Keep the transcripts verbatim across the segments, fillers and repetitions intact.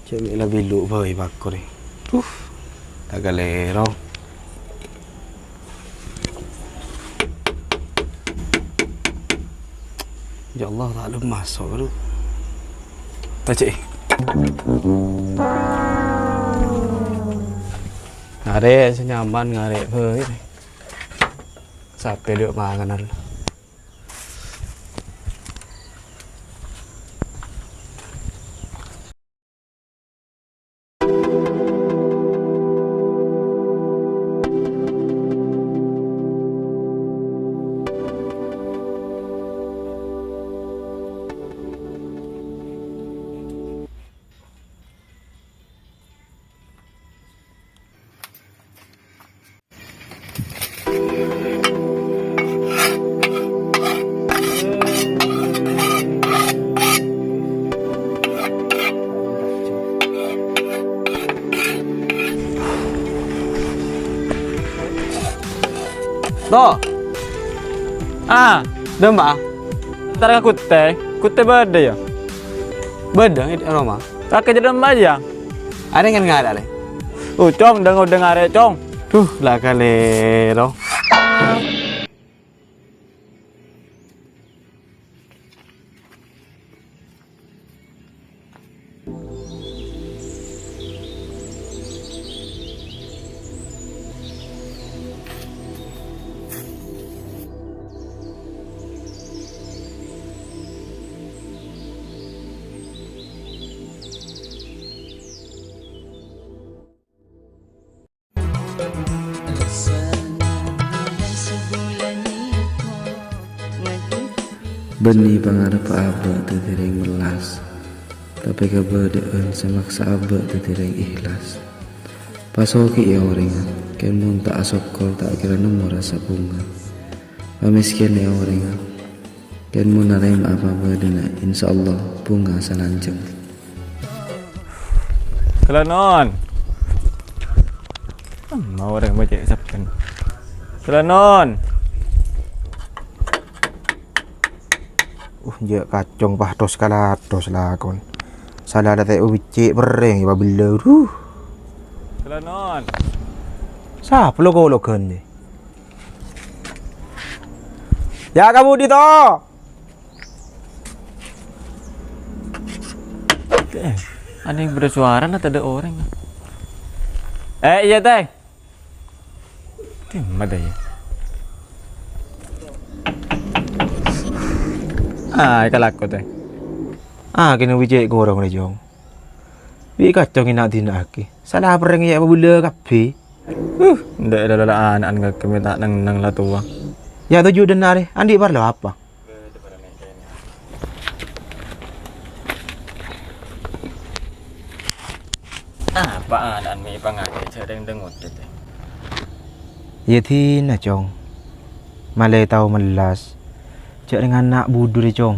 Cè' mè' la bâlu bhâi pakor, è. Duh, ta' kalèro. Ya Allah, ta' lem maso', aduh. Ta' cè'. Ngarè' sè nyaman, ngarè' bhâi. Sapè dâ' manganan. To. Ah, dâ' emma'a. Entar ka Kutte. Kutte bâdâ, yâ? Bâdâ è roma. Kakè jâ' dâ' emma, yâ? Arè ngan ngarè', arè. Oh, Cong, dâng-odâng arè', Cong. Duh, la kalèro. Bânnè pangarebbhâ abâ' dhâddhi rèng mellas, tapè kabâdâ'ân sè maksa abâ' dhâddhi rèng ihlas. Pasoghi'è orèngnga, kèng mon ta' asokkor ta' kèra nemmo rassa bhunga. Pamèskennè orèngnga, kèng mon narèma'a pabâdâna, insyaallah bhunga salanjhâng. Kalanon. Emma orèng bâcè' sabbhân. Kalanon. Uh, jâ' kacong pathos kalathos lakon. Sala la tè' bâcè' perrèng èpabellâ. Duh. Kalanon. Sapa lo-kologhân, yâ? Yâ, kabudi, to! Eh, anèng bâdâ sowarana tadâ' orèng. Eh, iyâ, Tè. Dimma, Tè, yâ? Ah, kalako, Tè. Ah, kèng bâcè' korong rè, Cong. Bi' kacong èna'-dina'aghi. Sala perrèng yâ èpabellâ kabbhi. Huh, ndâ' la-, la-, la-, ana'an kakè mè' ta' neng-neng la towa. Yâ, toju' dâ' enna' rè, andi' parlo apa? Apa ana'an mè' èpangakè jhâ' rèng dâ' ngodâ, Tè? Yâ dinah, Cong. Malè tao mellas. Jhâ' rèng ana' budhu rè, Cong.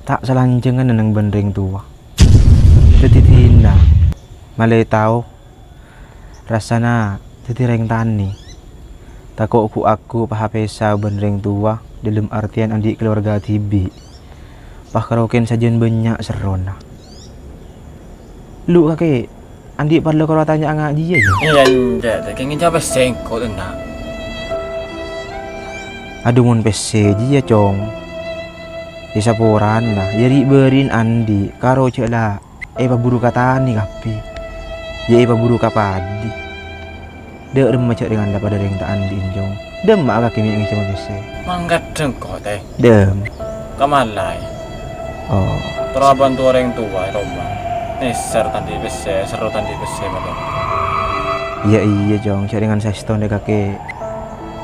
Ta' salanjhângnga neng bân rèng towa. Dhâddhi dinah. Malè tao. Rassana dhâddhi rèng tanè. Tako' ghu'-agghu' pahapèsa bân rèng towa, dâlem artèyan andi' kalowarga dhibi'. Pas karo kèng sajân bânnya' serrona. Lu, kakè, andi' parlo karo atanya'a nga' jiyâ, yâ? Iyâ, enjâ', Tè. Kèng ngènca' pèssè engko', enna'. Adhu, mon pèssè jiyâ, Cong. Yâ, saporana, yâ, ri'-bâri'na andi', karo jhâ' la èpaburu ka tanè kabbhi. Yâ, èpaburu ka paddhi. Dâ' remma jhâ' rèng anda padâ rèng ta' andi', Cong. Dâ' emma'a kakè mè' ngènca' pèssè. Mangkat dâ' engko', Tè. Dâ' emma. Ka mala, è. Oh. Terro abhânto orèng towa è roma. Nèser ta' andi' pèssè, serro ta' andi' pèssè, malè. Iyâ, iyâ, Cong. Jhâ' rèng saèstona kakè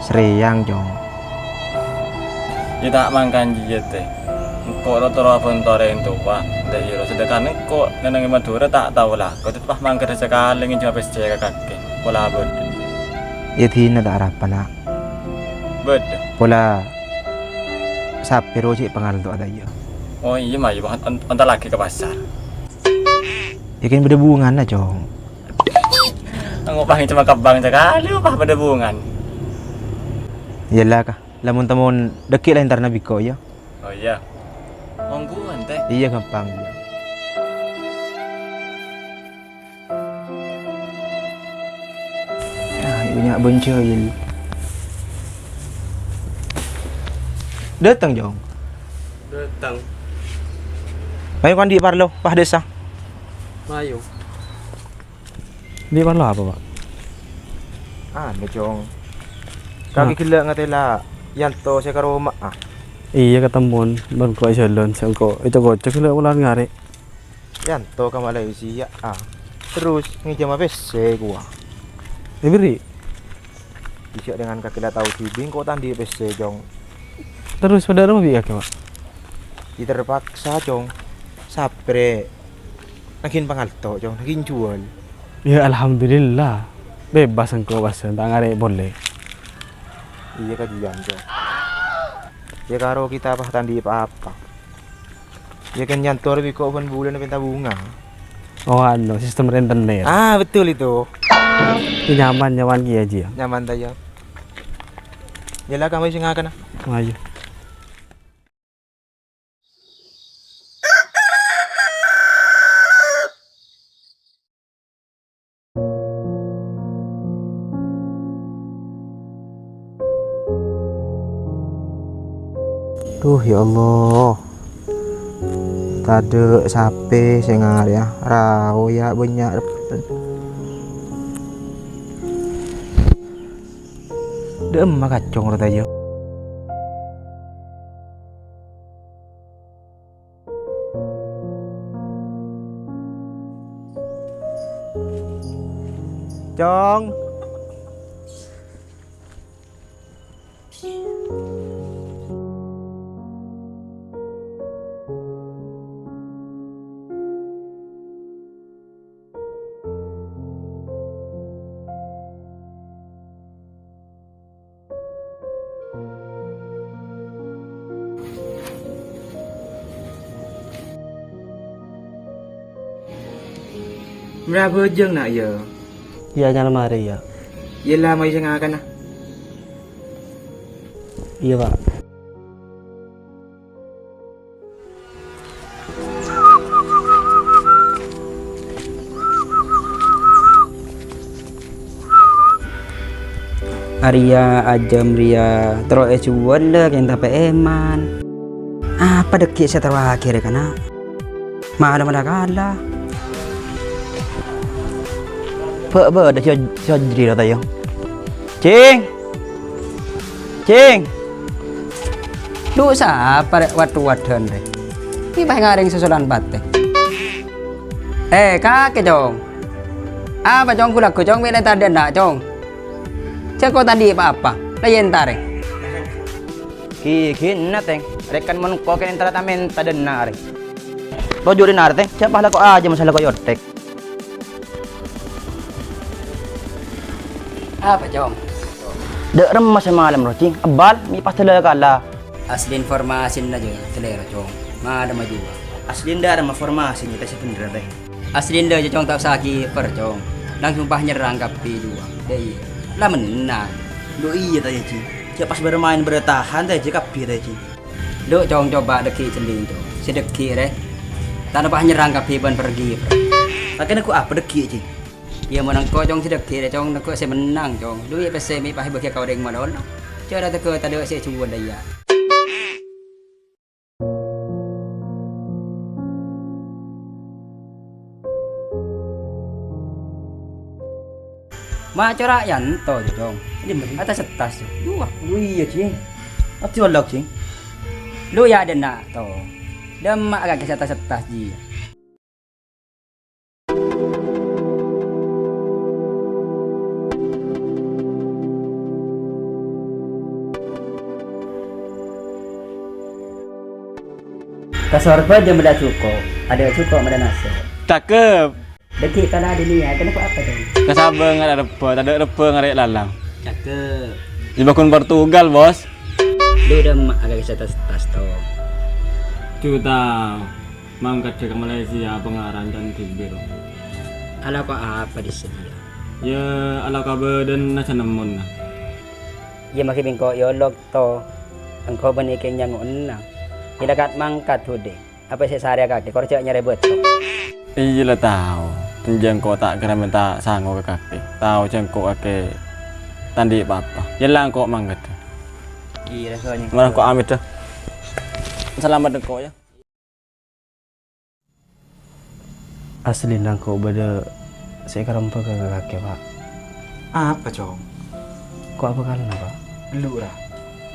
sarèyang, Cong. Yâ, ta' mangkana jiyâ, Tè. Engko' ro-, terro abhânto orèng towa. Dâ' iyâ ro, sadhâkana engko' neng-neng è Madhurâ ta' tao la. Kodhu pas mangkat sakalè ngènca' pèssè ka kakè. Pola bâdâ. Yâ, dinah ta' arapa, na'. Bâdâ. Pola sapè ro cè' pangalto'a ta' iyâ. Oh, iyâ, ma, iyâ, on-, on-, ontallaghi ka pasar. Yâ, kèng bâdâ bungana, Cong. Ngopa ngènca' kembhâng sakalè, pas bâdâ bungan. Iyâ la, Ka. Lamon-temon dhâggi' la èntarana bi' engko', yâ. Oh, iyâ. Ongghuwân, Tè? Iyâ, ghâmpang, iyâ. Bânnya' bân jahil. Dâteng, Cong. Dâteng. Mayu kan andi' parlo, pas dessa. Mayu. Andi' parlo apa, Pak? Anu, Cong. Nah. Kakè ghellâ' ngatèla Yanto sè ka roma, ah. Iyâ, katemmo bân engko' è jhâlân, sè engko' èco-koco ghellâ' polana ngarè'. Yanto ka Malaysia, ah. Terros ngènjhâma pèssè kowa. Èberri'. Bisa dengan kakè la tao dhibi' engko' ta' andi' pèssè, Cong. Terros padâ roma bi' kakè, Pak? Yâ terpaksa, Cong. Sabrè. Naghin pangalto, Cong. Naghin juwâl. Yâ, alhamdulillah. Bebas engko' pas ta' ngarè' polè. Iyâ, kajiyân, Cong. Yâ, karo kita pas ta' andi' pa-apa. Yâ kan nyantor bi' ko' bân bulân pènta bhunga. Oh, anu, sistem rentenir. Ah, betul itu. Ini nyaman, nyaman kiya, Ji, ya? Nyaman ta, ya. Yâ la, kamu sing ngakan, ah. Ayo. Duh, ya Allah. Tadâ' sapè sè ngarè'a. Rao, ya, bânnya'. Dâ' emma kacong rowa, ya. Cong. Mara abhâjâng, Na', yâ? Iyâ, nyalem arè, yâ. Yâ la, mayu sè ngakana. Iyâ, Pak. Arèya ajâm rèya terro èjuwâl la kèng tapè èman. Apa dhâggi' sè èterrowaghi rè, kana'? Mala-mala kala. Bâ'-bâdâ sè, sè ojri la, tayong. Cing! Cing! Lu sapa rè, wadhu-wadhân rè? Ini pas ngarèng susulan patè. Eh, kakè, Cong. Apa, Cong, gu-lagghu, Cong, mè' la èntar dâ' enna', Cong? Cè' ko' ta' andi' pa-apa, la èntarè. Ghi-ghina, Tèng. Rèkan mon engko' kèng èntara ta' mènta dâ' enna', rè. Lo juri nar, Tèng. Cè' pas lako aja masalah ko' yotek. Apa, Cong? Dâ' remma samalem, ro, Cing. Ebbal, mè' pas dâlâ kala. Asli informasina jâ, telèro, Cong. Madâ majuwa. Asli dâ' remma formasina, ta' sabhendherra, Tèng. Asli dâ' jâ, Cong, ta' osa kiper, Cong. Langsung pas nyerrang kabbhi juwa. Dâ' iyâ. La mennang. Lo iyâ, ta', yâ, Cing. Cè' pas bermain bertahan, ta', jâ kabbhi, ta', Cing. Lu, Cong, coba dhâggi' jhelling, Cong. Sè dhâggi' rè. Ta' napa nyerrang kabbhi bân pergi, Bro. Kakè neggu' apa dhâggi', Cing? Iyâ, mon engko', Cong, sè dhâggi' rè, Cong, neggu' sè mennang, Cong. Duwi' pèssè mè' pas èbâghi ka orèng malolo. Jâ' ra teggu' tadâ' sè èjuwâl, yâ. Ma' cora' Yanto, Cong. Iyâ, bener. Atas-atas, Cong. Duh, oh iyâ, Cing. Abdhi olok, Cing. Lu yâ, dâ' enna', to. Dâ' emma' kakè sè atas-atas, Ji. Ka Sorbhâjâ mèla jhuko', adâ' jhuko' mèla nasè'. Cakep. Dhâggi' kala dhunnya, kenapa apa, Cong? Ka Sabang adâ' rebbhâ, tadâ' rebbhâ ngarè' lalang. Cakep. Di bakun Portugal, Bos. Dhu dâ' emma' kakè sè tas-tas, to. Juta. Mangkat ka Malaysia, pangaran can bibir. Alako apa dissa' jiyâ? Yâ, alako bâdâna sanemmonah. Iyâ, maghi bengko' yâ olok, to. Engko' bânnè kèng nyango'na. Iyâ, la kat-mangkat, Hudè. Apa sè sarèya kakè, kor jâ' nyarè bâto. Iyâ la tao, jâ' engko' ta' kèra mènta sango ka kakè. Tao jâ' engko' kakè ta' andi' pa-apa. Yâ la, engko' mangkat. Iyâ, la, soalnya. Mara engko' amit, dah. Salamet engko', yâ. Aslina engko' bâdâ sè èkarembhâghâ ka kakè, Pa'. Apa, Cong? Ko' abhâkalna, Pa'? Lu, ra.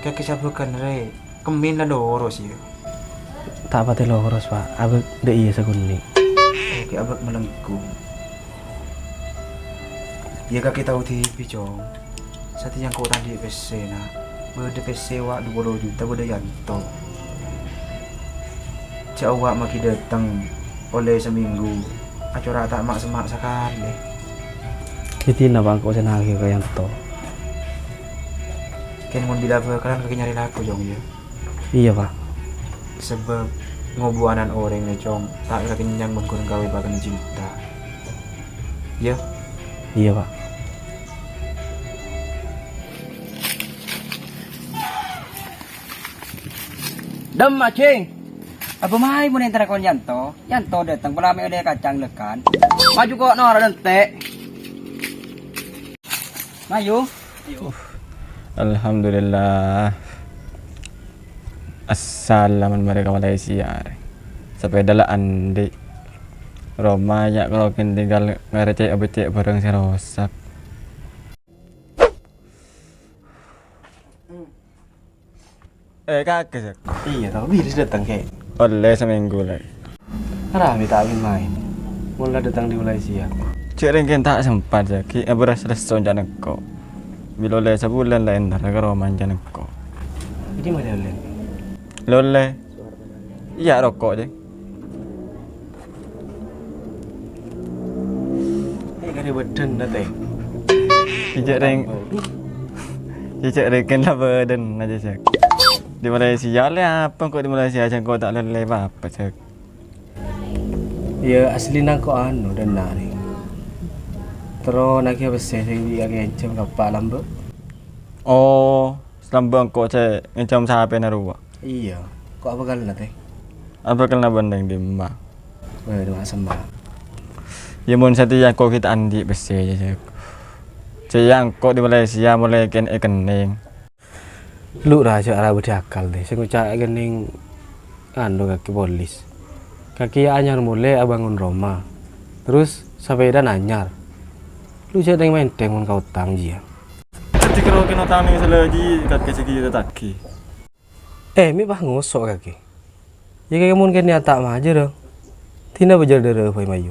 Kakè sabhâghân rè, kemmèn la loros, yâ. Ta' patè loros, Pa'. Abâ' dâ' iyâ sakonè'. Oke, abâ' malengkung. Yâ, kakè tao dhibi', Cong. Satèya engko' ta' andi' pèssè, na'. Bâdâ pèssè wa' du polo juta bâdâ Yanto. Jhâ' wa' maghi dâteng ollè samènggu, acora' ta' ma'-semma' sakalè. Dhâddhi napa engko' sè naghi ka Yanto? Kèng mon bilâ bhâkalan kakè nyarè lako, Cong, yâ? Iyâ, Pa'. Sabâb ngobu ana'na orèng, Cong, ta' kèra kennyang mon ghun kawè paghân cinta. Yâ? Iyâ, Pa'. Dem, Ajing. Abâ' mayu mon èntara kon Yanto. Yanto dâteng pola mè' ollè kacang lekan. Maju ko' noro' dântè'. Mayu. Alhamdulillah. Assalaman marè ka Malaysia arè. Sepèda la andi'. Roma ya' kalau tinggal ngarècè' abhâcè' bhârâng sè rosak. Eh, kakè, Sèk. Iyâ, tao. Bilâ sè dâteng, Kè? Ollè samènggu, Lè'. Arapa ta' maèn-maèn. Mon la dâteng dâri Malaysia. Cè' rèng kèng ta' sempat, Sèk. Ghi' abhârâs lesso ca'na engko'. Bilâ ollè sabulân la èntara ka roma ca'na engko'. Jadi mana ollè? Lè' ollè. Iyâ, roko', Jeng. Eh, kadhi bâdân, na, Tè. Cè' rèng, cè' rèng kèng la bâdân, na, Jeng. Dâri Malaysia, lè apa engko' dâri Malaysia, Jeng, engko' ta' lè-, lè apa, Jeng? Iyâ, aslina engko' anu, dâna, rèng. Terro naghi pèssè sè èkènjhâm ka Pa' Lambâ'. Oh, Lambâ' engko' sè ngènjhâm sapèna rowa. Iyâ, ko' abhâkalna, Tè? Abhâkalna bân rèng dimma? Wah, dimma semma. Yâ, mon satèya engko' ghi' ta' andi' pèssè, yâ, Jeng. Satèya engko' dâri Malaysia molaè kèng-, èkennèng. Lu, ra, jhâ' ra bâdâ akal, Tè. Sè ngoca' èkennèng, anu, kakè polis. Kakè anyar molè abângon roma. Terros sapèdana anyar. Lu jhâ' tèng-mèntèng mon ka otang, jiyâ. Dhâddhi karo kèng otang nèng sala jiyâ kakè sè ghi' ètaghi. Eh, mè' pas ngoso' kakè. Yâ kakè mon kèng niyat ta' majâr, dina bâjâr dârâ bhâi mayu.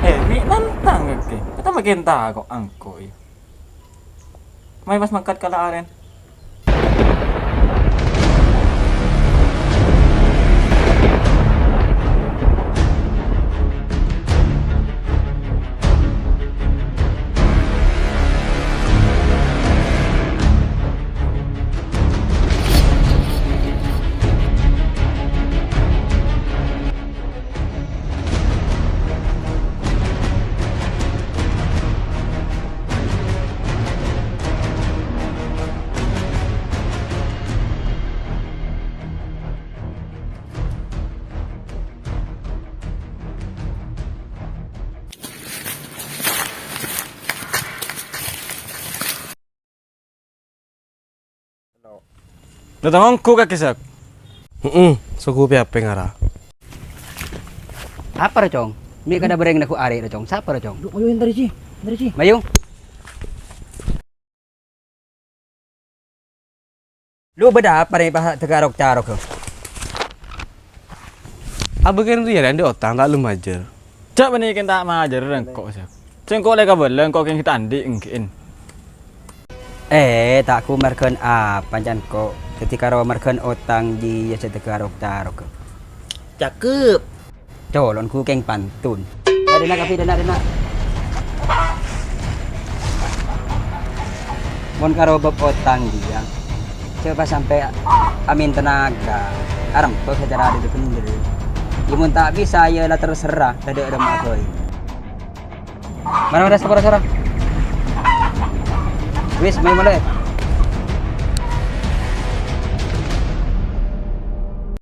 Eh, mè' nantang kakè. Kata makin tako' engko', yâ. Mayu pas mangkat kala arèn. Lo ta' mongghu kakè, Sèk? Heeh, soghu pè-apè ngara. Apa, ra, Cong? Mè' kadâ bâreng nèko arè, ra, Cong. Sapa, ra, Cong? Duh, ayo, entar, Ji. Entar, Ji. Mayu. Lu bâdâ apa rè pas dâgâ arok-carok, lo? Abâ' kèng rèya rè andi' otang ta' lo majâr. Jhâ' bânnè kèng ta' majâr engko', Sèk. Sèngko' lè kabâlâ engko' kèng ta' andi' ènggi'in. Eh, ta' ghu marghân apa, can ko'. Dhâddhi karo marghân otang jiyâ sè dâgâ arok-carok. Cakep. Colon ghu kèng pantun. Dâna, kabbhi dâna, dâna. Mon karo bab otang, Jiyâ. Coba sampè' amèn tenaga. Arembhâk sacara adil bhendher. Yâ, mon ta' bisa, yâ la terserah, tadâ' remma bhâi. Mara, mara, sapa ra-sara? Wis, mayu molè.